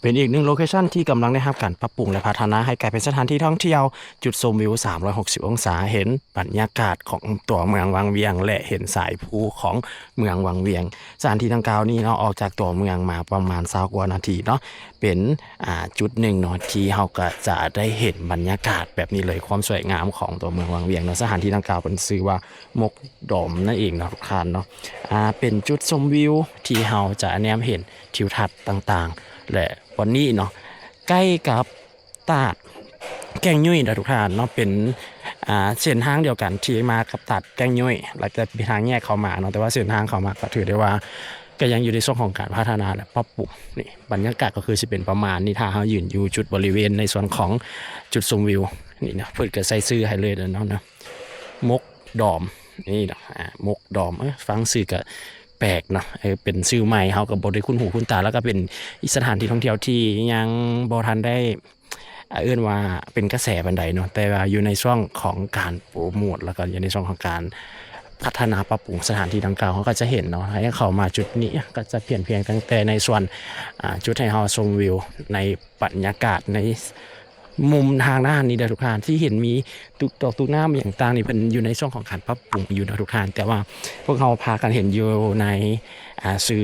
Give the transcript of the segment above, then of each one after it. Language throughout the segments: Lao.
ເປັນອີກໜຶ່ງໂລເຄຊັນທີ່ກຳລັງໄດ້ຮັບການປັບປຸງ ແລະ ພັດທະນາໃຫ້ກາຍເປັນສະຖານທີ່ທ່ອງທ່ຽວ, ຈຸດຊົມວິວສາມຮ້ອຍຫົກສິບອົງສາ, ເຫັນບັນຍາກາດຂອງຕົວເມືອງວັງວຽງ ແລະ ເຫັນສາຍພູຂອງເມືອງວັງວຽງ. ສະຖານທີ່ດັ່ງກ່າວນີ້ເນາະ ອອກຈາກຕົວເມືອງມາປະມານຊາວກວ່ານາທີເນາະ, ເປັນ ອ່າ ຈຸດໜຶ່ງເນາະ ທີ່ເຮົາກໍຈະໄດ້ເຫັນບັນຍາກາດແບບນີ້ເລີຍ, ຄວາມສວຍງາມຂອງຕົວເມືອງວັງວຽງເນາະ. ສະຖານທີ່ດັ່ງກ່າວເພິ່ນຊື່ວ່າ ມົກດອມ ນັ້ນເອງເນາະທຸກທ່ານເນາະ. ອ່າ ເປັນຈຸດຊົມວິວທີ່ເຮົາຈະແນມເຫັນທິວທັດຕ່າງໆ ແລະ ບ່ອນນີ້ເນາະ ໃກ້ກັບຕາດແກ້ງຍຸ້ຍເນາະທຸກທ່ານເນາະ. ເປັນ ອ່າ ເສັ້ນທາງດຽວກັນທີ່ມາກັບຕາດແກ້ງຍຸ້ຍ ແລ້ວກໍເປັນທາງແຍກເຂົ້າມາເນາະ, ແຕ່ວ່າເສັ້ນທາງເຂົ້າມາກໍຖືໄດ້ວ່າ ກໍຍັງຢູ່ໃນຊ່ວງຂອງການພັດທະນາ ແລະ ປັບປຸງ. ນີ້ ບັນຍາກາດກໍຄືຊິເປັນປະມານນີ້ ຖ້າເຮົາຢືນຢູ່ຈຸດບໍລິເວນໃນສ່ວນຂອງຈຸດຊົມວິວນີ້ເນາະ, ເພິ່ນກໍໃສ່ຊື່ໃຫ້ເລີຍເນາະ ມົກດອມ ນີ້ເນາະ ອ່າ ມົກດອມ. ເອີ ຟັງຊື່ກໍແປກເນາະ, ເອີ ເປັນຊື່ໃໝ່ ເຮົາກໍບໍ່ໄດ້ຄຸ້ນຫູຄຸ້ນຕາ, ແລ້ວກໍເປັນອີກສະຖານທີ່ທ່ອງທ່ຽວທີ່ຍັງບໍ່ທັນໄດ້ ອ່າ ເອີ້ນວ່າເປັນກະແສປານໃດເນາະ, ແຕ່ວ່າຢູ່ໃນຊ່ວງຂອງການໂປຣໂມດ ແລ້ວກໍຢູ່ໃນຊ່ວງຂອງການພັດທະນາປັບປຸງສະຖານທີ່ດັ່ງກ່າວ. ເຮົາກໍຈະເຫັນເນາະ ໃຫ້ເຂົ້າມາຈຸດນີ້ ກໍຈະປ່ຽນແປງຕັ້ງແຕ່ໃນສ່ວນ ອ່າ ຈຸດໃຫ້ເຮົາຊົມວິວໃນບັນຍາກາດໃນ ມຸມທາງດ້ານນີ້ເດີທຸກທ່ານ ທີ່ເຫັນມີຕຸກດອກຕຸກນ້ຳຫຍັງຕ່າງນີ້ ເພິ່ນຢູ່ໃນຊ່ວງຂອງການປັບປຸງຢູ່ເນາະທຸກທ່ານ. ແຕ່ວ່າພວກເຮົາພາກັນເຫັນຢູ່ໃນ ອ່າ ສື່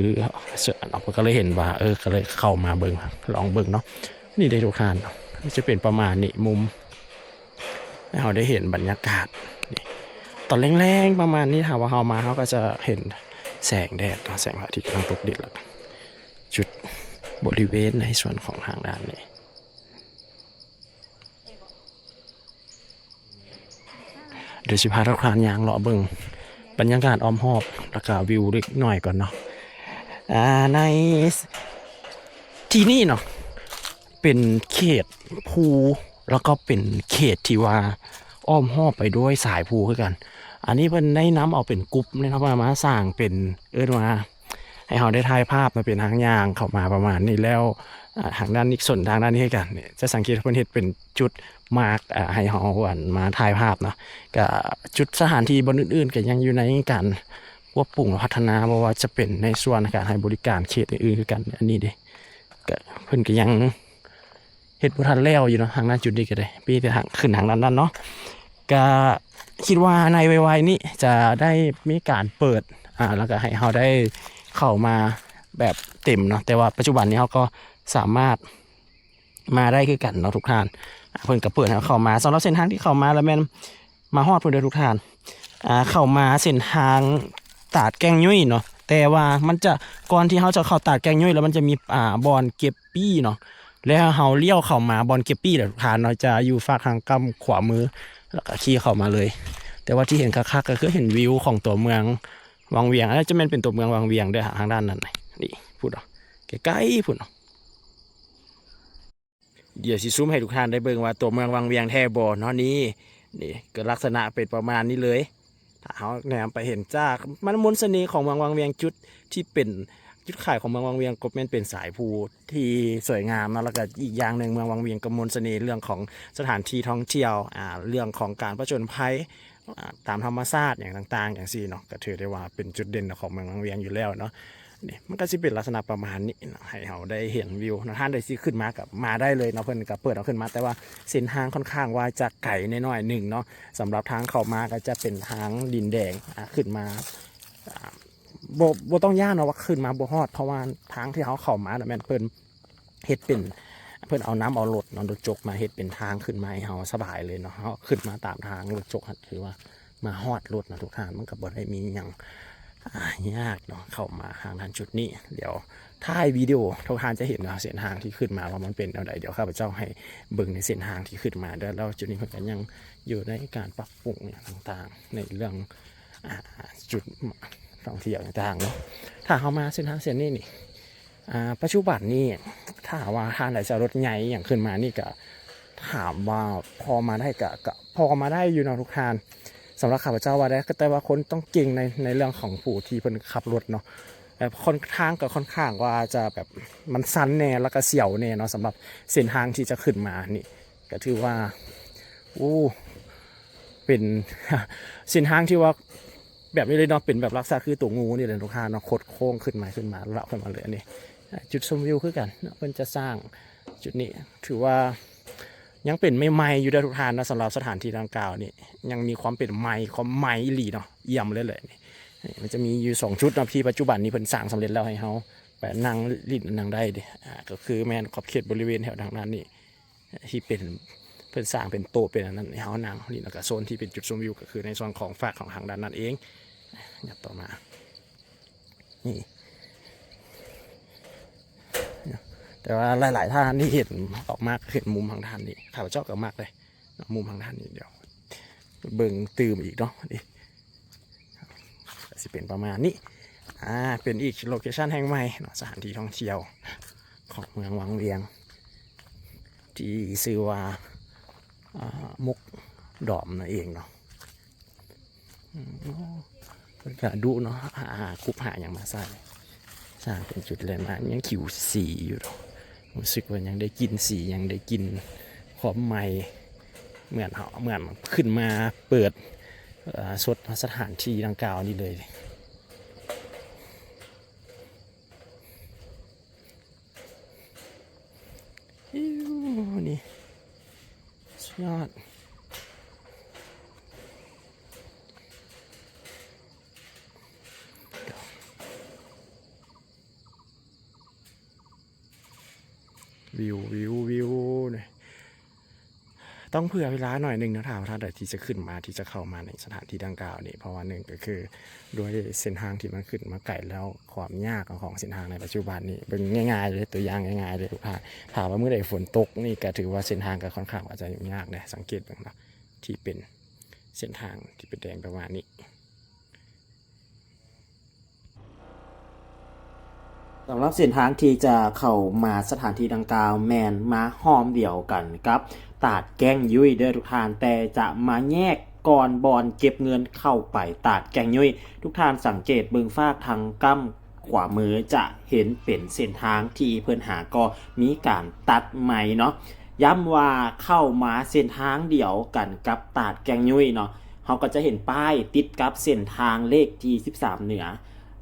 ເພາະກໍເລີຍເຫັນວ່າ ເອີ ກໍເລີຍເຂົ້າມາເບິ່ງ ລອງເບິ່ງເນາະ. ນີ້ເດ້ທຸກທ່ານ ຈະເປັນປະມານນີ້ ມຸມໃຫ້ເຮົາໄດ້ເຫັນບັນຍາກາດນີ້ ຕອນແລງໆປະມານນີ້ ຖ້າວ່າເຮົາມາ ເຮົາກໍຈະເຫັນແສງແດດເນາະ ແສງພະອາທິດກຳລັງຕົກດິນ ແລ້ວກໍຈຸດບໍລິເວນໃນສ່ວນຂອງທາງດ້ານນີ້. ດຽວຊິພາທຸກທ່ານຍ່າງເລາະເບິ່ງບັນຍາກາດອ້ອມຮອບ ແລ້ວກະວິວເລັກນ້ອຍກ່ອນເນາະ. ອ່າ ໃນທີ່ນີ້ເນາະ ເປັນເຂດພູ ແລ້ວກໍເປັນເຂດທີ່ວ່າອ້ອມຮອບໄປດ້ວຍສາຍພູຄືກັນ. ອັນນີ້ເພິ່ນໄດ້ນຳເອົາເປັນກຸ່ມເນາະ ມາ ມາສ້າງເປັນ ເອີ້ນວ່າ ໃຫ້ເຮົາໄດ້ຖ່າຍພາບເນາະ ເປັນທາງຍ່າງເຂົ້າມາປະມານນີ້ ແລ້ວ ອ່າ ທາງດ້ານນີ້ ສ່ວນທາງດ້ານນີ້ຄືກັນ ຈະສັງເກດເພິ່ນເຮັດເປັນຈຸດມາກ ອ່າ ໃຫ້ເຮົາ ອັນ ມາຖ່າຍພາບເນາະ. ກະຈຸດສະຖານທີ່ບ່ອນອື່ນໆ ກະຍັງຢູ່ໃນການປັບປຸງ ແລະ ພັດທະນາ ບໍ່ວ່າຈະເປັນໃນສ່ວນການໃຫ້ບໍລິການເຂດອື່ນໆຄືກັນ. ອັນນີ້ເດ້ ກະເພິ່ນກະຍັງ ເຮັດບໍ່ທັນແລ້ວຢູ່ເນາະ ທາງດ້ານຈຸດນີ້ກໍໄດ້ ມີແຕ່ທາງຂຶ້ນທາງດ້ານນັ້ນເນາະ. ກະຄິດວ່າໃນໄວໆນີ້ຈະໄດ້ມີການເປີດ ອ່າ ແລ້ວກໍໃຫ້ເຮົາໄດ້ເຂົ້າມາແບບເຕັມເນາະ, ແຕ່ວ່າປັດຈຸບັນນີ້ເຮົາກໍສາມາດມາໄດ້ຄືກັນເນາະທຸກທ່ານ. ເພິ່ນກໍເປີດໃຫ້ເຮົາເຂົ້າມາ. ສຳລັບເສັ້ນທາງທີ່ເຂົ້າມາແລ້ວແມ່ນ ມາຮອດພຸ້ນເດີທຸກທ່ານ ອ່າ ເຂົ້າມາເສັ້ນທາງຕາດແກ້ງຍຸ້ຍເນາະ, ແຕ່ວ່າມັນຈະ ກ່ອນທີ່ເຮົາຈະເຂົ້າຕາດແກ້ງຍຸ້ຍແລ້ວ ມັນຈະມີ ອ່າ ບ່ອນເກັບປີ້ເນາະ, ແລ້ວເຮົາລ້ຽວເຂົ້າມາບ່ອນເກັບປີ້ເດີທຸກທ່ານເນາະ, ຈະຢູ່ຟາກທາງກ້ຳຂວາມື ແລ້ວກໍຂີ່ເຂົ້າມາເລີຍ. ແຕ່ວ່າທີ່ເຫັນຄັກໆ ກໍຄືເຫັນວິວຂອງຕົວເມືອງວັງວຽງ, ອາດຈະແມ່ນເປັນຕົວເມືອງວັງວຽງເດີ ທາງດ້ານນັ້ນ ນີ້ພຸ້ນເນາະ, ໃກ້ໆພຸ້ນເນາະ. ດຽວຊິຊູມໃຫ້ທຸກທ່ານໄດ້ເບິ່ງວ່າຕົວເມືອງວັງວຽງແທ້ບໍ່ເນາະ. ນີ້ ນີ້ກໍລັກສະນະເປັນປະມານນີ້ເລີຍ. ຖ້າເຮົາແນມໄປເຫັນຈາກ ມັນມົນສະເໜ່ຂອງເມືອງວັງວຽງ, ຈຸດທີ່ເປັນຈຸດຂາຍຂອງເມືອງວັງວຽງກໍແມ່ນເປັນສາຍພູທີ່ສວຍງາມເນາະ, ແລ້ວກໍອີກຢ່າງໜຶ່ງ ເມືອງວັງວຽງກໍມົນສະເໜ່ເລື່ອງຂອງສະຖານທີ່ທ່ອງທ່ຽວ ອ່າ ເລື່ອງຂອງການຜະຈົນໄພ ອ່າ ຕາມທຳມະຊາດຫຍັງຕ່າງໆ ຈັ່ງຊີ້ເນາະ, ກໍຖືໄດ້ວ່າເປັນຈຸດເດັ່ນຂອງເມືອງວັງວຽງຢູ່ແລ້ວເນາະ. ນີ້ມັນກໍຊິເປັນລັກສະນະປະມານນີ້ເນາະ, ໃຫ້ເຮົາໄດ້ເຫັນວິວເນາະ. ທ່ານໃດຊິຂຶ້ນມາກໍມາໄດ້ເລີຍເນາະ, ເພິ່ນກໍເປີດເອົາຂຶ້ນມາ, ແຕ່ວ່າເສັ້ນທາງຄ່ອນຂ້າງວ່າຈະໄກໜ້ອຍໆໜຶ່ງເນາະ. ສຳລັບທາງເຂົ້າມາກໍຈະເປັນທາງດິນແດງ ອ່າ ຂຶ້ນມາ ອ່າ ບໍ່ ບໍ່ຕ້ອງຢ້ານເນາະວ່າຂຶ້ນມາບໍ່ຮອດ, ເພາະວ່າທາງທີ່ເຮົາເຂົ້າມານະແມ່ນເພິ່ນ ເຮັດເປັນ ເພິ່ນເອົານ້ຳເອົາລົດເນາະ ລົດຈົກມາເຮັດເປັນທາງຂຶ້ນມາໃຫ້ເຮົາສະບາຍເລີຍເນາະ. ເຮົາຂຶ້ນມາຕາມທາງລົດຈົກ ຖືວ່າມາຮອດລົດເນາະທຸກທ່ານ, ມັນກໍບໍ່ໄດ້ມີຫຍັງ ອ່າ ຍາກເນາະ ເຂົ້າມາທາງດ້ານຈຸດນີ້. ດຽວທ້າຍວິດີໂອທຸກທ່ານຈະເຫັນເນາະ ເສັ້ນທາງທີ່ຂຶ້ນມາວ່າມັນເປັນແນວໃດ. ດຽວຂ້າພະເຈົ້າໃຫ້ເບິ່ງໃນເສັ້ນທາງທີ່ຂຶ້ນມາເດີ, ແລ້ວຈຸດນີ້ເພິ່ນກໍຍັງຢູ່ໃນການປັບປຸງຫຍັງຕ່າງໆ ໃນເລື່ອງ ອ່າ ຈຸດທ່ອງທ່ຽວຕ່າງໆເນາະ. ຖ້າເຮົາມາເສັ້ນທາງເສັ້ນນີ້ນີ້ ອ່າ ປັດຈຸບັນນີ້ ຖ້າຫາກວ່າທ່ານໃດຈະເອົາລົດໃຫຍ່ຫຍັງຂຶ້ນມານີ້ ກະຖາມວ່າພໍມາໄດ້ ກະ ກະພໍມາໄດ້ຢູ່ເນາະທຸກທ່ານ. ສຳລັບຂ້າພະເຈົ້າວ່າໄດ້ ແຕ່ວ່າຄົນຕ້ອງເກັ່ງໃນ ໃນເລື່ອງຂອງຜູ້ທີ່ເພິ່ນຂັບລົດເນາະ, ແບບຄ່ອນ ທາງກໍຄ່ອນຂ້າງວ່າຈະແບບມັນຊັນແດ່ ແລ້ວກໍສຽວແດ່ເນາະ. ສຳລັບເສັ້ນທາງທີ່ຈະຂຶ້ນມານີ້ ກໍຖືວ່າ ໂອ້ ເປັນເສັ້ນທາງທີ່ວ່າ ແບບນີ້ເລີຍເນາະ, ເປັນແບບລັກສະນະຄືຕົວງູນີ້ເລີຍທຸກທ່ານເນາະ, ຄົດໂຄ້ງຂຶ້ນມາ ຂຶ້ນມາ ລະຂຶ້ນມາເລີຍ. ອັນນີ້ ອ່າ ຈຸດຊົມວິວຄືກັນເນາະ ເພິ່ນຈະສ້າງຈຸດນີ້ ຖືວ່າຍັງເປັນໃໝ່ໆຢູ່ເດີທຸກທ່ານເນາະ. ສຳລັບສະຖານທີ່ດັ່ງກ່າວນີ້ ຍັງມີຄວາມເປັນໃໝ່ ຄວາມໃໝ່ອີ່ຫຼີເນາະ ຢ້ຽມເລີຍແຫຼະ. ນີ້ ນີ້ມັນຈະມີຢູ່ສອງຈຸດເນາະ ທີ່ປັດຈຸບັນນີ້ເພິ່ນສ້າງສຳເລັດແລ້ວ ໃຫ້ເຮົາໄປນັ່ງຫຼິ້ນນັ່ງໄດ້ເດ້. ອ່າ ກໍຄືແມ່ນຂອບເຂດບໍລິເວນແຖວທາງດ້ານນີ້ ທີ່ເປັນ ເພິ່ນສ້າງເປັນໂຕະເປັນອັນນັ້ນໃຫ້ເຮົານັ່ງຫຼິ້ນ ແລ້ວກະໂຊນທີ່ເປັນຈຸດຊົມວິວ ກໍຄືໃນສ່ວນຂອງຟາກຂອງທາງດ້ານນັ້ນເອງ. ຫຍັບຕໍ່ມາ ນີ້ ແຕ່ວ່າຫຼາຍໆທ່ານທີ່ເຫັນອອກມາ ເຫັນມຸມທາງດ້ານນີ້ ຂ້າພະເຈົ້າກໍມັກເດ້ ມຸມທາງດ້ານນີ້ ດຽວເບິ່ງຕື່ມອີກເນາະ. ນີ້ ກໍຊິເປັນປະມານນີ້ ອ່າ ເປັນອີກໂລເຄຊັນແຫ່ງໃໝ່ເນາະ ສະຖານທີ່ທ່ອງທ່ຽວຂອງເມືອງວັງວຽງ ທີ່ຊື່ວ່າ ອ່າ ມົກດອມນັ້ນເອງເນາະ. ອືມ ເພິ່ນກະດຸເນາະ ຫາ ຫາກຸບຫາຫຍັງມາໃສ່ ສ້າງເປັນຈຸດແລນມາກ ຍັງຂິວສີຢູ່ເນາະ. ຮູ້ສຶກວ່າຍັງໄດ້ກິ່ນສີ ຍັງໄດ້ກິ່ນຄວາມໃໝ່ ເໝືອນເຮົາ ເໝືອນຂຶ້ນມາເປີດ ເອີ ສົດສະຖານທີ່ດັ່ງກ່າວນີ້ເລີຍ. ອິ້ວ ນີ້ສຸດຍອດ. ວິວ ວິວ ວິວ ນີ້ ຕ້ອງເຜື່ອເວລາໜ້ອຍໜຶ່ງເນາະ ຖ້າວ່າທ່ານໃດທີ່ຈະຂຶ້ນມາ ທີ່ຈະເຂົ້າມາໃນສະຖານທີ່ດັ່ງກ່າວນີ້ ເພາະວ່າໜຶ່ງກໍຄືດ້ວຍເສັ້ນທາງທີ່ມັນຂຶ້ນມາໄກ ແລ້ວຄວາມຍາກຂອງເສັ້ນທາງໃນປັດຈຸບັນນີ້ ເບິ່ງງ່າຍໆເລີຍ ຕົວຢ່າງງ່າຍໆເລີຍ ຖ້າ ຖ້າວ່າມື້ໃດຝົນຕົກນີ້ ກໍຖືວ່າເສັ້ນທາງກໍຄ່ອນຂ້າງອາດຈະຫຍຸ້ງຍາກເດ້. ສັງເກດເບິ່ງເນາະ ທີ່ເປັນເສັ້ນທາງທີ່ເປັນແດງປະມານນີ້. ສຳລັບເສັ້ນທາງທີ່ຈະເຂົ້າມາສະຖານທີ່ດັ່ງກ່າວ ແມ່ນມາຮ່ອມດຽວກັນກັບຕາດແກ້ງຍຸ້ຍເດີທຸກທ່ານ, ແຕ່ຈະມາແຍກກ່ອນບ່ອນເກັບເງິນເຂົ້າໄປຕາດແກ້ງຍຸ້ຍ. ທຸກທ່ານສັງເກດເບິ່ງຟາກທາງກ້ຳຂວາມື ຈະເຫັນເປັນເສັ້ນທາງທີ່ເພິ່ນຫາກໍມີການຕັດໃໝ່ເນາະ. ຢ້ຳວ່າເຂົ້າມາເສັ້ນທາງດຽວກັນກັບຕາດແກ້ງຍຸ້ຍເນາະ, ເຮົາກໍຈະເຫັນປ້າຍຕິດກັບເສັ້ນທາງເລກທີສິບສາມເໜືອ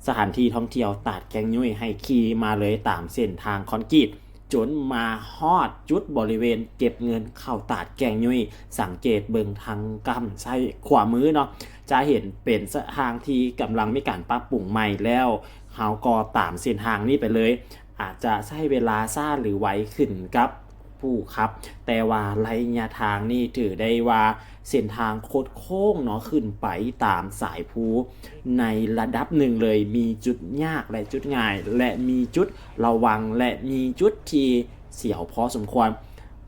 ສະຖານທີ່ທ່ອງທ່ຽວຕາດແກ້ງຍຸ້ຍ ໃຫ້ຂີ່ມາເລີຍຕາມເສັ້ນທາງຄອນກຣີດ ຈົນມາຮອດຈຸດບໍລິເວນເກັບເງິນເຂົ້າຕາດແກ້ງຍຸ້ຍ. ສັງເກດເບິ່ງທາງກ້ຳຊ້າຍຂວາມືເນາະ, ຈະເຫັນເປັນສະ ທາງທີ່ກຳລັງມີການປັບປຸງໃໝ່ແລ້ວ. ເຮົາກໍຕາມເສັ້ນທາງນີ້ໄປເລີຍ. ອາດຈະໃຊ້ເວລາຊ້າຫຼືໄວຂຶ້ນກັບຜູ້ຂັບ, ແຕ່ວ່າໄລຍະທາງນີ້ຖືໄດ້ວ່າເສັ້ນທາງຄົດໂຄ້ງເນາະ, ຂຶ້ນໄປຕາມສາຍພູໃນລະດັບໜຶ່ງເລີຍ, ມີຈຸດຍາກ ແລະ ຈຸດງ່າຍ ແລະ ມີຈຸດລະວັງ ແລະ ມີຈຸດທີ່ສຽວພໍສົມຄວນ.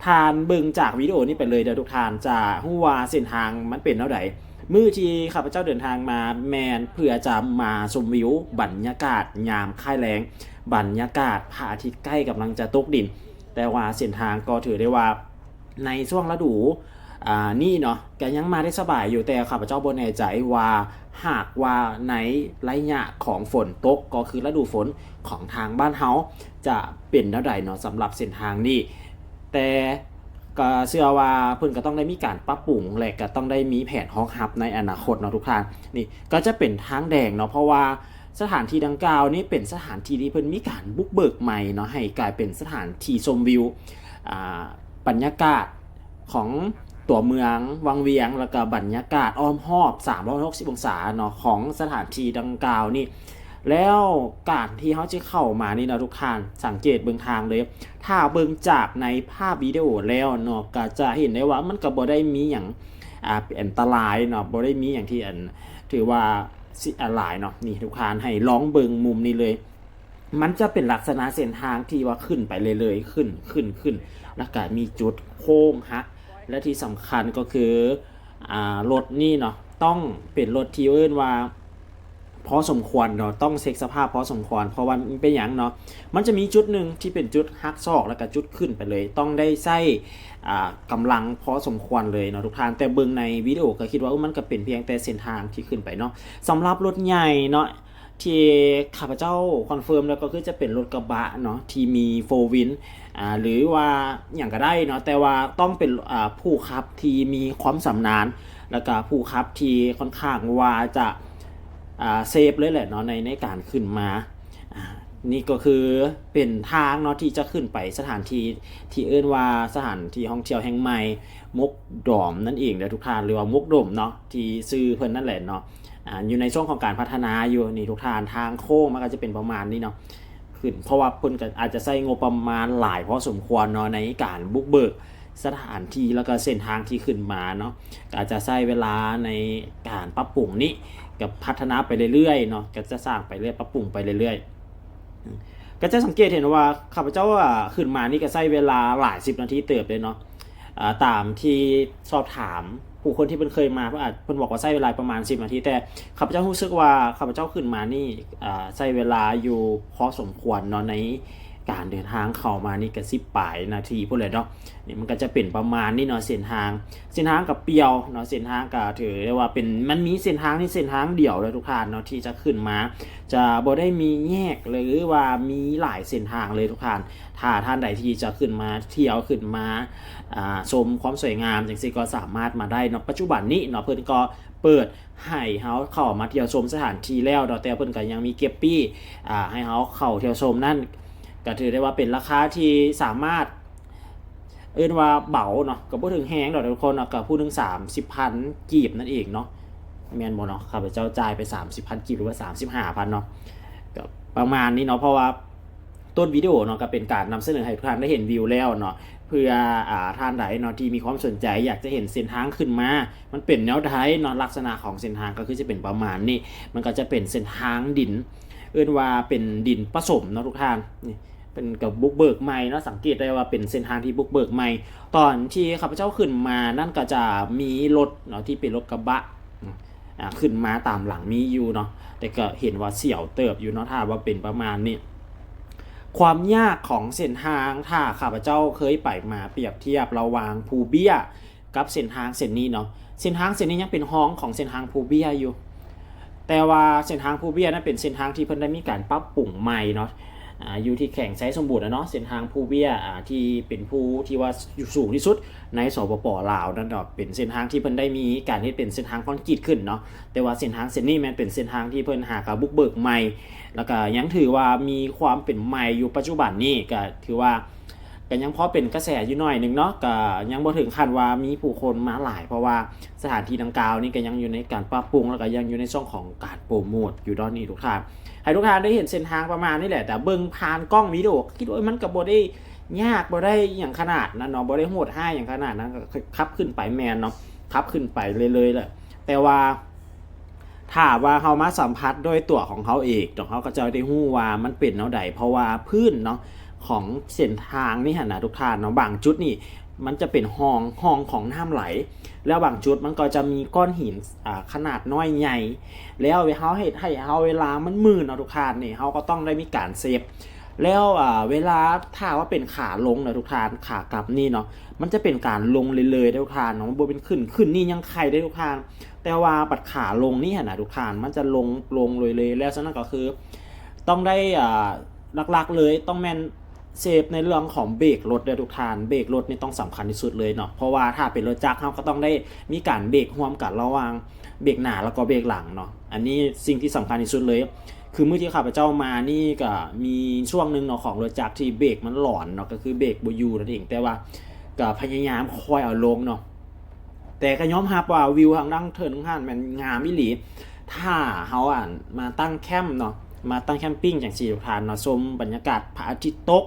ທ່ານເບິ່ງຈາກວິດີໂອນີ້ໄປເລີຍເດີ ທຸກທ່ານຈະຮູ້ວ່າເສັ້ນທາງມັນເປັນແນວໃດ. ມື້ທີ່ຂ້າພະເຈົ້າເດີນທາງມາ ແມ່ນເພື່ອຈະມາຊົມວິວບັນຍາກາດຍາມຄ້າຍແລງ, ບັນຍາກາດພະອາທິດໃກ້ກຳລັງຈະຕົກດິນ, ແຕ່ວ່າເສັ້ນທາງກໍຖືໄດ້ວ່າໃນຊ່ວງລະດູ ອ່າ ນີ້ເນາະ ກໍຍັງມາໄດ້ສະບາຍຢູ່, ແຕ່ຂ້າພະເຈົ້າບໍ່ແນ່ໃຈວ່າຫາກວ່າໃນໄລຍະຂອງຝົນຕົກ ກໍຄືລະດູຝົນຂອງທາງບ້ານເຮົາ ຈະເປັນແນວໃດເນາະ ສຳລັບເສັ້ນທາງນີ້. ແຕ່ກໍເຊື່ອວ່າເພິ່ນກໍຕ້ອງໄດ້ມີການປັບປຸງ ແລະ ກໍຕ້ອງໄດ້ມີແຜນຮອງຮັບໃນອະນາຄົດເນາະທຸກທ່ານ. ນີ້ກໍຈະເປັນທາງແດງເນາະ, ເພາະວ່າສະຖານທີ່ດັ່ງກ່າວນີ້ເປັນສະຖານທີ່ທີ່ເພິ່ນມີການບຸກເບີກໃໝ່ເນາະ ໃຫ້ກາຍເປັນສະຖານທີ່ຊົມວິວ ອ່າ ບັນຍາກາດຂອງຕົວເມືອງວັງວຽງ ແລ້ວກໍບັນຍາກາດອ້ອມຮອບສາມຮ້ອຍຫົກສິບອົງສາເນາະ ຂອງສະຖານທີ່ດັ່ງກ່າວນີ້. ແລ້ວການທີ່ເຮົາຈະເຂົ້າມານີ້ເນາະທຸກທ່ານ ສັງເກດເບິ່ງທາງເລີຍ. ຖ້າເບິ່ງຈາກໃນພາບວິດີໂອແລ້ວເນາະ ກໍຈະເຫັນໄດ້ວ່າມັນກໍບໍ່ໄດ້ມີຫຍັງ ອ່າ ອັນຕະລາຍເນາະ, ບໍ່ໄດ້ມີຫຍັງທີ່ ອັນ ຖືວ່າຊິອັນຕະລາຍເນາະ. ນີ້ ທຸກທ່ານໃຫ້ລອງເບິ່ງມຸມນີ້ເລີຍ. ມັນຈະເປັນລັກສະນະເສັ້ນທາງທີ່ວ່າຂຶ້ນໄປເລື້ອຍໆ ຂຶ້ນ ຂຶ້ນ ຂຶ້ນ ແລ້ວກະມີຈຸດໂຄ້ງຫັກ ແລະ ທີ່ສຳຄັນກໍຄື ອ່າ ລົດນີ້ເນາະ ຕ້ອງເປັນລົດທີ່ເອີ້ນວ່າພໍສົມຄວນເນາະ, ຕ້ອງເຊັກສະພາບພໍສົມຄວນ. ເພາະວ່າເປັນຫຍັງເນາະ ມັນຈະມີຈຸດໜຶ່ງທີ່ເປັນຈຸດຫັກສອກ ແລ້ວກະຈຸດຂຶ້ນໄປເລີຍ, ຕ້ອງໄດ້ໃຊ້ ອ່າ ກຳລັງພໍສົມຄວນເລີຍເນາະທຸກທ່ານ. ແຕ່ເບິ່ງໃນວິດີໂອກໍຄິດວ່າ ເອີ ມັນກໍເປັນພຽງແຕ່ເສັ້ນທາງທີ່ຂຶ້ນໄປເນາະ. ສຳລັບລົດໃຫຍ່ເນາະ ທີ່ຂ້າພະເຈົ້າຄອນເຟີມແລ້ວກໍຄືຈະເປັນລົດກະບະເນາະ ທີ່ມີໂຟວີນ ອ່າ ຫຼືວ່າຫຍັງກໍໄດ້ເນາະ, ແຕ່ວ່າຕ້ອງເປັນ ອ່າ ຜູ້ຂັບທີ່ມີຄວາມຊຳນານ ແລ້ວກໍຜູ້ຂັບທີ່ຄ່ອນຂ້າງວ່າຈະ ອ່າ ເຊຟເລີຍແຫຼະເນາະ ໃນ ໃນການຂຶ້ນມາ ອ່າ ນີ້ກໍຄືເປັນທາງເນາະ ທີ່ຈະຂຶ້ນໄປສະຖານທີ່ທີ່ເອີ້ນວ່າສະຖານທີ່ທ່ອງທ່ຽວແຫ່ງໃໝ່ ມົກດອມນັ້ນເອງເດີທຸກທ່ານ ຫຼືວ່າມົກດົມເນາະ ທີ່ຊື່ເພິ່ນນັ້ນແຫຼະເນາະ ອາ ຢູ່ໃນຊ່ວງຂອງການພັດທະນາຢູ່ນີ້ທຸກທ່ານ. ທາງໂຄ້ງມັນກໍຈະເປັນປະມານນີ້ເນາະ ຂຶ້ນ ເພາະວ່າເພິ່ນກໍອາດຈະໃຊ້ງົບປະມານຫຼາຍພໍສົມຄວນເນາະ ໃນການບຸກເບີກສະຖານທີ່ ແລ້ວກໍເສັ້ນທາງທີ່ຂຶ້ນມາເນາະ ກໍອາດຈະໃຊ້ເວລາໃນການປັບປຸງນີ້ ກໍພັດທະນາໄປເລື້ອຍໆເນາະ ກໍຈະສ້າງໄປເລື້ອຍ ປັບປຸງໄປເລື້ອຍໆ. ກໍຈະສັງເກດເຫັນວ່າ ຂ້າພະເຈົ້າ ອາ ຂຶ້ນມານີ້ກໍໃຊ້ເວລາຫຼາຍສິບນາທີເຕີບເລີຍເນາະ ອາ ຕາມທີ່ສອບຖາມຜູ້ຄົນທີ່ເພິ່ນເຄີຍມາ ເພິ່ນອາດ ເພິ່ນບອກວ່າໃຊ້ເວລາປະມານສິບນາທີ ແຕ່ຂ້າພະເຈົ້າຮູ້ສຶກວ່າ ຂ້າພະເຈົ້າຂຶ້ນມານີ້ ອາ ໃຊ້ເວລາຢູ່ພໍສົມຄວນເນາະ ໃນການເດີນທາງເຂົ້າມານີ້ກໍສິບປາຍນາທີພຸ້ນແຫຼະເນາະ. ນີ້ມັນກໍຈະເປັນປະມານນີ້ເນາະ ເສັ້ນທາງ ເສັ້ນທາງກໍປ່ຽວເນາະ ເສັ້ນທາງກໍຖືໄດ້ວ່າເປັນ ມັນມີເສັ້ນທາງນີ້ເສັ້ນທາງດຽວເລີຍທຸກທ່ານເນາະ ທີ່ຈະຂຶ້ນມາ ຈະບໍ່ໄດ້ມີແຍກ ຫຼືວ່າມີຫຼາຍເສັ້ນທາງເລີຍທຸກທ່ານ. ຖ້າທ່ານໃດທີ່ຈະຂຶ້ນມາທ່ຽວ ຂຶ້ນມາ ອາ ຊົມຄວາມສວຍງາມຈັ່ງຊີ້ ກໍສາມາດມາໄດ້ເນາະ. ປັດຈຸບັນນີ້ເນາະ ເພິ່ນກໍເປີດໃຫ້ເຮົາເຂົ້າມາທ່ຽວຊົມສະຖານທີ່ແລ້ວເນາະ ແຕ່ເພິ່ນກໍຍັງມີເກັບປີ້ ອາ ໃຫ້ເຮົາເຂົ້າທ່ຽວຊົມນັ້ນ ກໍຖືໄດ້ວ່າເປັນລາຄາທີ່ສາມາດ ເອີ້ນວ່າເບົາເນາະ ກໍບໍ່ເຖິງແຮງດອກທຸກຄົນເນາະ ກໍຜູ້ໜຶ່ງສາມສິບພັນກີບນັ້ນເອງເນາະ ແມ່ນບໍ່ເນາະ? ຂ້າພະເຈົ້າຈ່າຍໄປສາມສິບພັນກີບ ຫຼືວ່າສາມສິບຫ້າພັນເນາະ ກໍປະມານນີ້ເນາະ ເພາະວ່າຕົ້ນວິດີໂອເນາະ ກໍເປັນການນຳສະເໜີໃຫ້ທຸກທ່ານໄດ້ເຫັນວິວແລ້ວເນາະ ເພື່ອ ອາ ທ່ານໃດເນາະ ທີ່ມີຄວາມສົນໃຈຢາກຈະເຫັນເສັ້ນທາງຂຶ້ນມາ ມັນເປັນແນວໃດເນາະ ລັກສະນະຂອງເສັ້ນທາງກໍຄືຈະເປັນປະມານນີ້ ມັນກໍຈະເປັນເສັ້ນທາງດິນ ເອີ້ນວ່າເປັນດິນປະສົມເນາະທຸກທ່ານ ນີ້ ເປັນກະບຸກເບີກໃໝ່ເນາະ ສັງເກດໄດ້ວ່າເປັນເສັ້ນທາງທີ່ບຸກເບີກໃໝ່. ຕອນທີ່ຂ້າພະເຈົ້າຂຶ້ນມານັ້ນກໍຈະມີລົດເນາະ ທີ່ເປັນລົດກະບະ ອາ ຂຶ້ນມາຕາມຫຼັງມີຢູ່ເນາະ ແຕ່ກໍເຫັນວ່າສຽວເຕີບຢູ່ເນາະ ຖ້າວ່າເປັນປະມານນີ້. ຄວາມຍາກຂອງເສັ້ນທາງ ຖ້າຂ້າພະເຈົ້າເຄີຍໄປມາປຽບທຽບລະຫວ່າງພູເບ້ຍ ກັບເສັ້ນທາງເສັ້ນນີ້ເນາະ ເສັ້ນທາງເສັ້ນນີ້ຍັງເປັນຮອງຂອງເສັ້ນທາງພູເບ້ຍຢູ່ ແຕ່ວ່າເສັ້ນທາງພູເບ້ຍນັ້ນເປັນເສັ້ນທາງທີ່ເພິ່ນໄດ້ມີການປັບປຸງໃໝ່ເນາະ ອາ ຢູ່ທີ່ແຂວງໄຊສົມບູນນະເນາະ ເສັ້ນທາງພູເບ້ຍ ອາ ທີ່ເປັນພູທີ່ວ່າຢູ່ສູງທີ່ສຸດໃນ ສປປ ລາວນັ້ນເນາະ ເປັນເສັ້ນທາງທີ່ເພິ່ນໄດ້ມີການເຮັດເປັນເສັ້ນທາງຄອນກຣີດຂຶ້ນເນາະ ແຕ່ວ່າເສັ້ນທາງເສັ້ນນີ້ແມ່ນເປັນເສັ້ນທາງທີ່ເພິ່ນຫາກໍບຸກເບີກໃໝ່ ແລ້ວກໍຍັງຖືວ່າມີຄວາມເປັນໃໝ່ຢູ່ປັດຈຸບັນນີ້ ກໍຖືວ່າ ກໍຍັງພໍເປັນກະແສຢູ່ໜ້ອຍໜຶ່ງເນາະ ກໍຍັງບໍ່ເຖິງຂັ້ນວ່າມີຜູ້ຄົນມາຫຼາຍ ເພາະວ່າສະຖານທີ່ດັ່ງກ່າວນີ້ກໍຍັງຢູ່ໃນການປັບປຸງ ແລ້ວກໍຍັງຢູ່ໃນຊ່ວງຂອງການໂປຣໂມດຢູ່ເນາະ ນີ້ທຸກທ່ານ ໃຫ້ທຸກທ່ານໄດ້ເຫັນເສັ້ນທາງປະມານນີ້ແຫຼະ ແຕ່ເບິ່ງຜ່ານກ້ອງວິດີໂອ ຄິດວ່າມັນກໍບໍ່ໄດ້ຍາກ ບໍ່ໄດ້ຫຍັງຂະໜາດນັ້ນເນາະ ບໍ່ໄດ້ໂຫດຮ້າຍຫຍັງຂະໜາດນັ້ນ ກໍຂັບຂຶ້ນໄປແມ່ນເນາະ ຂັບຂຶ້ນໄປເລື້ອຍໆແຫຼະ ແຕ່ວ່າ ຖ້າວ່າເຮົາມາສຳຜັດດ້ວຍຕົວຂອງເຮົາເອງເນາະ ເຮົາກໍຈະໄດ້ຮູ້ວ່າມັນເປັນແນວໃດ ເພາະວ່າພື້ນເນາະ ຂອງເສັ້ນທາງນີ້ຫັ້ນນະທຸກທ່ານເນາະ ບາງຈຸດນີ້ມັນຈະເປັນຮ່ອງ ຮ່ອງຂອງນ້ຳໄຫຼ ແລ້ວບາງຈຸດມັນກໍຈະມີກ້ອນຫີນ ອາ ຂະໜາດນ້ອຍໃຫຍ່ ແລ້ວເຮົາເຮັດໃຫ້ເຮົາເວລາມັນມື່ນເນາະທຸກທ່ານ ນີ້ເຮົາກໍຕ້ອງໄດ້ມີການເຊບ ແລ້ວ ອາ ເວລາ ຖ້າວ່າເປັນຂາລົງນະທຸກທ່ານ ຂາກັບນີ້ເນາະ ມັນຈະເປັນການລົງເລື້ອຍໆເດ້ທຸກທ່ານເນາະ ມັນບໍ່ເປັນຂຶ້ນ ຂຶ້ນນີ້ຍັງໄຄເດ້ທຸກທ່ານ ແຕ່ວ່າບັດຂາລົງນີ້ຫັ້ນນະທຸກທ່ານ ມັນຈະລົງ ລົງເລື້ອຍໆ ແລ້ວສະນັ້ນກໍຄືຕ້ອງໄດ້ ອ່າ ຫຼັກໆເລີຍຕ້ອງແມ່ນເຊບໃນເລື່ອງຂອງເບຣກລົດເດີທຸກທ່ານ ເບຣກລົດນີ້ຕ້ອງສຳຄັນທີ່ສຸດເລີຍເນາະ ເພາະວ່າຖ້າເປັນລົດຈັກ ເຮົາກໍຕ້ອງໄດ້ມີການເບຣກຮ່ວມກັນລະຫວ່າງເບຣກໜ້າ ແລ້ວກໍເບຣກຫຼັງເນາະ ອັນນີ້ສິ່ງທີ່ສຳຄັນທີ່ສຸດເລີຍ ຄືມື້ທີ່ຂ້າພະເຈົ້າມານີ້ ກໍມີຊ່ວງໜຶ່ງເນາະ ຂອງລົດຈັກທີ່ເບຣກມັນຫຼອນເນາະ ກໍຄືເບຣກບໍ່ຢູ່ນັ້ນເອງ ແຕ່ວ່າກໍພະຍາຍາມຄ່ອຍເອົາລົງເນາະ ແຕ່ກໍຍອມຮັບວ່າວິວທາງດ້ານເທິງຫັ້ນແມ່ນງາມອີ່ຫຼີ ຖ້າເຮົາ ອັນ ມາຕັ້ງແຄມເນາະ ມາຕັ້ງແຄມປິງຈັ່ງຊີ້ທຸກທ່ານເນາະ ຊົມບັນຍາກາດພະອາທິດຕົກ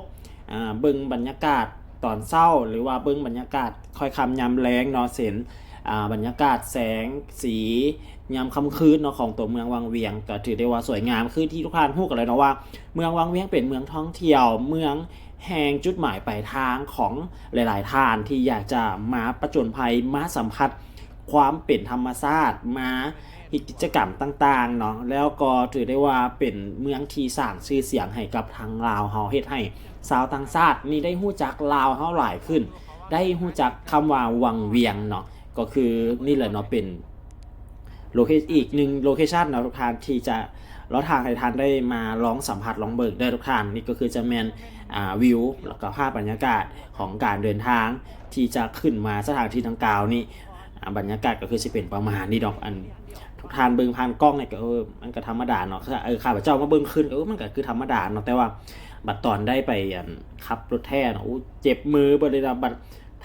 ອາ ເບິ່ງບັນຍາກາດຕອນເຊົ້າ ຫຼືວ່າເບິ່ງບັນຍາກາດຄ້ອຍຄ່ຳຍາມແລງເນາະ ເຊັ່ນ ອາ ບັນຍາກາດແສງສີຍາມຄ່ຳຄືນເນາະ ຂອງຕົວເມືອງວັງວຽງ ກໍຖືໄດ້ວ່າສວຍງາມ ຄືທີ່ທຸກທ່ານຮູ້ກັນແລ້ວເນາະວ່າ ເມືອງວັງວຽງເປັນເມືອງທ່ອງທ່ຽວ ເມືອງແຫ່ງຈຸດໝາຍປາຍທາງຂອງຫຼາຍໆທ່ານທີ່ຢາກຈະມາປະຈົນໄພ ມາສຳຜັດຄວາມເປັນທຳມະຊາດ ມາເຮັດກິດຈະກຳຕ່າງໆເນາະ ແລ້ວກໍຖືໄດ້ວ່າເປັນເມືອງທີ່ສ້າງຊື່ສຽງໃຫ້ກັບທາງລາວເຮົາ ເຮັດໃຫ້ຊາວຕ່າງຊາດນີ້ໄດ້ຮູ້ຈັກລາວເຮົາຫຼາຍຂຶ້ນ ໄດ້ຮູ້ຈັກຄຳວ່າວັງວຽງເນາະ ກໍຄືນີ້ແຫຼະເນາະ ເປັນ ໂລເຄ ອີກໜຶ່ງໂລເຄຊັນເນາະທຸກທ່ານ ທີ່ຈະລໍຖ້າໃຫ້ທ່ານໄດ້ມາລອງສຳຜັດລອງເບິ່ງເດີທຸກທ່ານ ນີ້ກໍຄືຈະແມ່ນ ອາ ວິວ ແລ້ວກໍພາບບັນຍາກາດຂອງການເດີນທາງທີ່ຈະຂຶ້ນມາສະຖານທີ່ດັ່ງກ່າວນີ້ ອາ ບັນຍາກາດກໍຄືຊິເປັນປະມານນີ້ດອກ ອັນ ພວກທ່ານເບິ່ງຜ່ານກ້ອງນີ້ກໍ ເອີ ມັນກໍທຳມະດາເນາະ. ເອີ ຂ້າພະເຈົ້າມາເບິ່ງຄືນ ເອີ ມັນກໍຄືທຳມະດາເນາະ, ແຕ່ວ່າບັດຕອນໄດ້ໄປ ອັນ ຂັບລົດແທ້ເນາະ ໂອ້ ເຈັບມືເບິດເລີຍນະ. ບັດ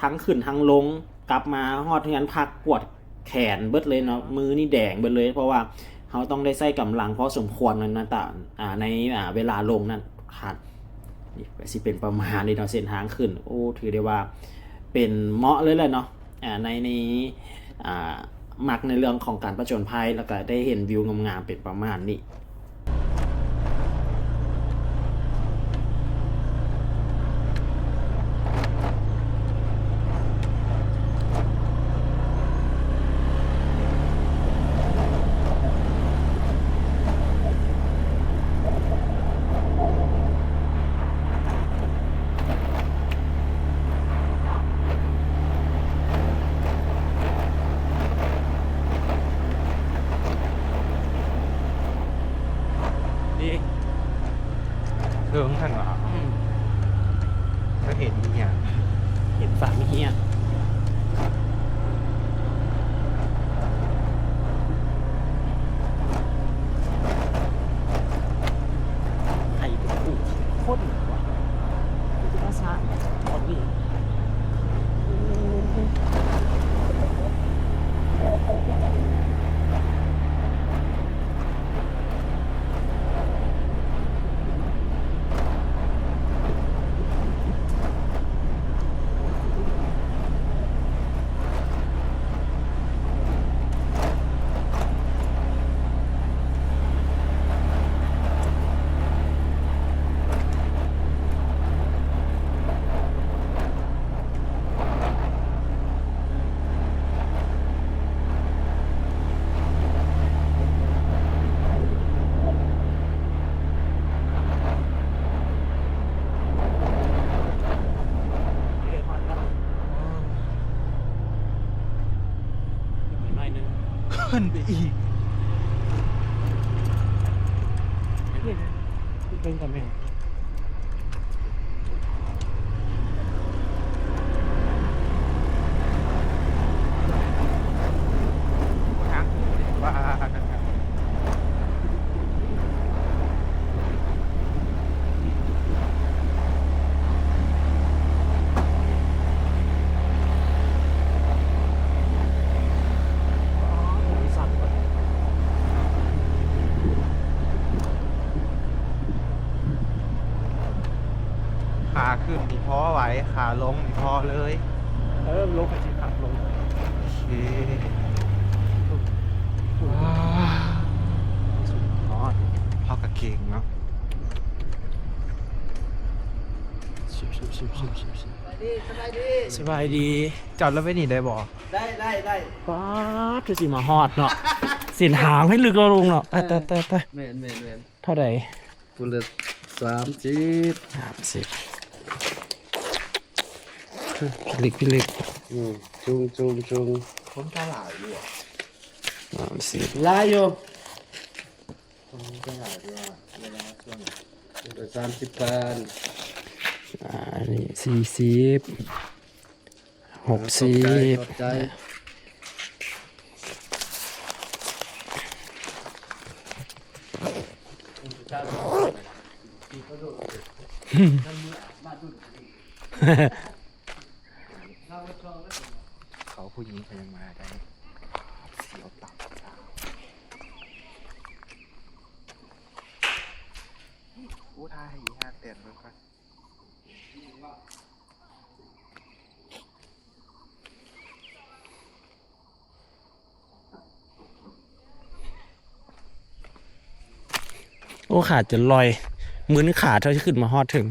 ທັງຂຶ້ນທັງລົງ ກັບມາຮອດເຮືອນພັກ ປວດແຂນເບິດເລີຍເນາະ, ມືນີ້ແດງເບິດເລີຍ ເພາະວ່າເຮົາຕ້ອງໄດ້ໃຊ້ກຳລັງພໍສົມຄວນໃນ ໃນ ໃນ ອ່າ ເວລາລົງນັ້ນທ່ານ. ນີ້ກໍຊິເປັນປະມານນີ້ເນາະ ເສັ້ນທາງຂຶ້ນ. ໂອ້ ຖືໄດ້ວ່າເປັນເໝາະເລີຍແຫຼະເນາະ ອ່າ ໃນ ໃນ ອ່າ ມັກໃນເລື່ອງຂອງການຜະຈົນໄພ ແລ້ວກໍໄດ້ເຫັນວິວງາມໆ ເປັນປະມານນີ້. ດີ ເຖິງຫັ້ນຫວາ? ອືມ ກໍເຫັນອີຫຍັງ? ເຫັນຟາມເຮຍ. ໃຜເປັນຜູ້ຄົ້ນວະ? ຄືວ່າສ້າງແບບນີ້. ຂຶ້ນໄປອີກ ເບິ່ງກ່ອນແມ່. ຂາຂຶ້ນນີ້ພໍໄຫວ ຂາລົງນີ້ພໍເລີຍ. ເອີ ລົງກໍຊິຂັບລົງ. ໂອເຄ ວ້າ ສຸດຍອດ ເຮົາກໍເກັ່ງເນາະ. ສະບາຍດີ ສະບາຍດີ ຈອດລົດໄວ້ນີ້ໄດ້ບໍ່? ໄດ້ ໄດ້ ໄດ້. ປາດ ຄືຊິມາຮອດເນາະ ເສັ້ນທາງໃຫ້ລຶກເນາະລຸງເນາະ. ຕາຍ ຕາຍ ຕາຍ ຕາຍ. ແມ່ນ ແມ່ນ ແມ່ນ. ເທົ່າໃດ? ພຸ້ນລະສາມສິບ ສາມສິບ ພິລຶກ ພິລຶກ. ອືມ ຈຸງ ຈຸງ ຈຸງ. ຄົນກໍຫຼາຍຢູ່ຫວາ? ສາມສິບ ຫຼາຍຢູ່. ຄົນກໍຫຼາຍຢູ່ຫວາ? ເວລາຊ່ວງ ສາມສິບພັນ. ອ່າ ອັນນີ້ສີ່ສິບ. ຫົກສິບ ຂອບໃຈ ຂອບໃຈ. ເຂົາຜູ້ຍິງເຂົາຍັງມາໄດ້ ສຽວຕັບ. ໂອ້ ຖ່າຍໃຫ້ອີ່ຫ່າແຕນເບິ່ງກ່ອນ. ໂອ້ ຂາຈົນລອຍ ມຶນຂາເທົ່າທີ່ຂຶ້ນມາຮອດເທິງ.